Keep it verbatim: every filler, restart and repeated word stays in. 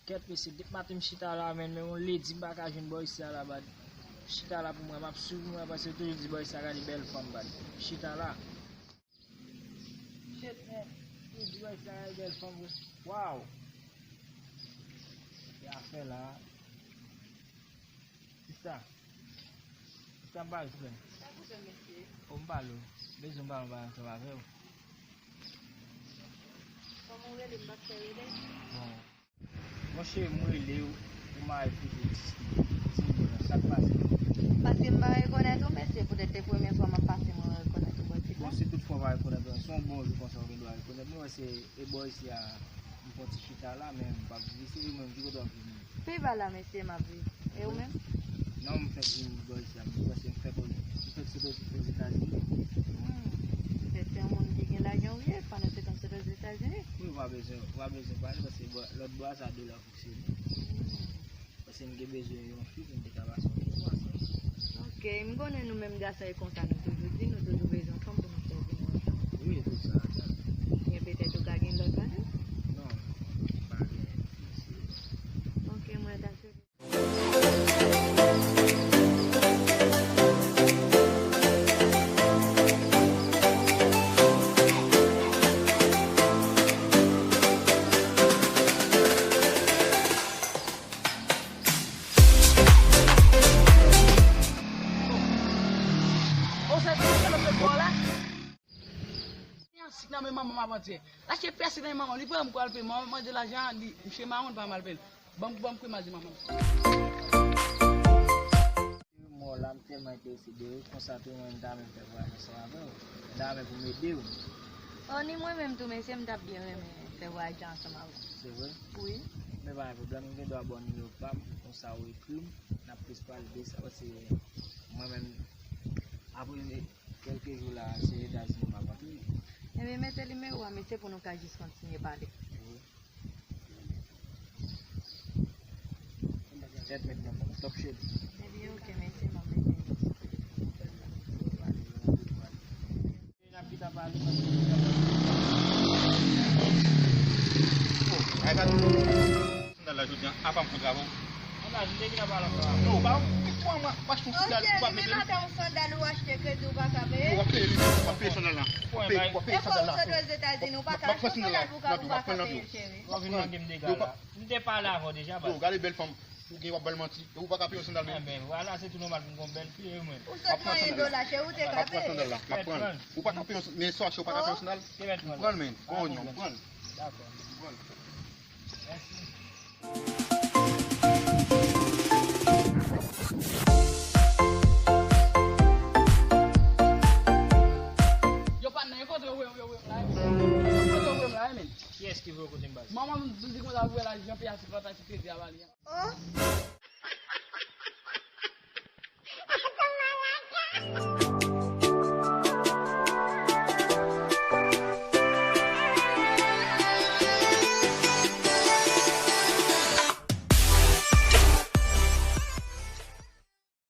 Kèt mesye, depi maten m chita la, men, men yon ledi m pa ka jwenn bòy isi a la, bad. M chita la pou mwen, m ap swiv mwen, paske yo toujou di bòy isi a gade bèl fanm, bad. M chita la. Shit, man. Yo di bòy isi a gade bèl fanm, vre. Waw. Ki afè la. Sista. Sista, m pa respè. Sa pou fè, mesye? O, m pale w. Bezwen m pale, m pale ansanm avè w. Kòman w rele, m pa t fè rele? Bon. Monchè, m rele w pou m al toujou diskite. Di m non, sa k pase? Paske m pa rekonèt ou, mesye, poutèt se premye fwa m ap pase, mwen rekonèt ou, bò ti. Bon, si tout fwa w pa rekonèt mwen, se yon bon jou konsa w gen dwa rekonèt mwen, paske e bò isi a, m fè yon ti chita la, men m p ap viv isi, e mwen, ki kote w ap viv menm? Pi ba la, mesye, m ap viv. E ou menm? Non, m fèk vin bò isi a, m panse m fèk, m fèk sot Ozetazini. Hmm. Petèt se yon moun ki gen lajan ou ye, pandan se tan w sot Ozetazini. Wi, w pa bezwen, w pa bezwen pale, paske bò, lòt bò a, sa de la fonksyone. Hmm. Paske m gen bezwen yon fi pou m te ka pase yon ti mwa ansanm. Ok, m konnen nou menm gason e konsa nou toujou di, nou toujou bezwen fanm pou nou fè vini ansanm. Wi, e pou sa, sa. Ebyen, petèt ou ka gen lòt bagay? Non, pa gen, mesye. Ok, mwen ta swete. Plastik nan men manman m avantyè. L achte plastik nan men manman m. Li pran m kou al peye. Manman m mande lajan, li, msye mawon pa mal peye l. Ban m, ban m kwe mal di manman m. Mò la, m tèlman enterese de ou, konsa tou mwen, m ta renmen fè vwayaj ansanm avè w. M ta renmen pou m ede w. O, ni mwen menm tou, mesye, m t ap byen renmen fè vwayaj la ansanm avè w. Se vre? Wi. Men pa gen pwoblèm, m gen dwa ba w nimewo pa m, konsa ou ekri m, n ap plis pale de sa, paske mwen menm, apre kèlke jou la, se Etazini m ap antre. Ebyen, mete nimewo a, mesye, pou nou ka jis kontinye pale. Tèt met nan pòt, top shit. Ebyen, ok, mesye, m ap mete. N ap chita pale. Oh, ay, gade. Sandal la jodi a, apa m konn travay. Sandal, m te gentan pale ansanm avè w. Non, ou pa, ou pa, ou pa achte yon sandal, ou pa mete li. Maten yon sandal ou achte kredi ou pa ka peye? Ou ap peye li, ou ap peye sandal la. Ou ap peye, ou ap peye sandal la. E fò ou sot Ozetazini, ou pa ka achte yon sandal pou ou pa ka peye, cheri. W ap vin mande m dega la. M te pale avè w deja, baz. Yo, gade bèl fanm. Ou gen w ap ba l manti. E ou pa ka peye yon sandal menm. Enben, vwala, se tou nòmal pou m gen yon bèl fi, e mwen. Ou sot manyen dola, cheri, ou te ka peye. M ap pran sandal la, m ap pran l. Ou pa ka peye yon, men sò, cheri, ou pa ka peye yon sandal. M pran l, men. Konyon, m pran l. Dakò. M pran l. Mèsi. Yo pa nan, e kote yo, yo, yo, yo, la, e, men. E kote yo, yo, la, e, men. Kiyès ki voye w kote m, baz? Manman m di konsa, voye lajan, peye asirans, asirans kredi a ba li an. Oh.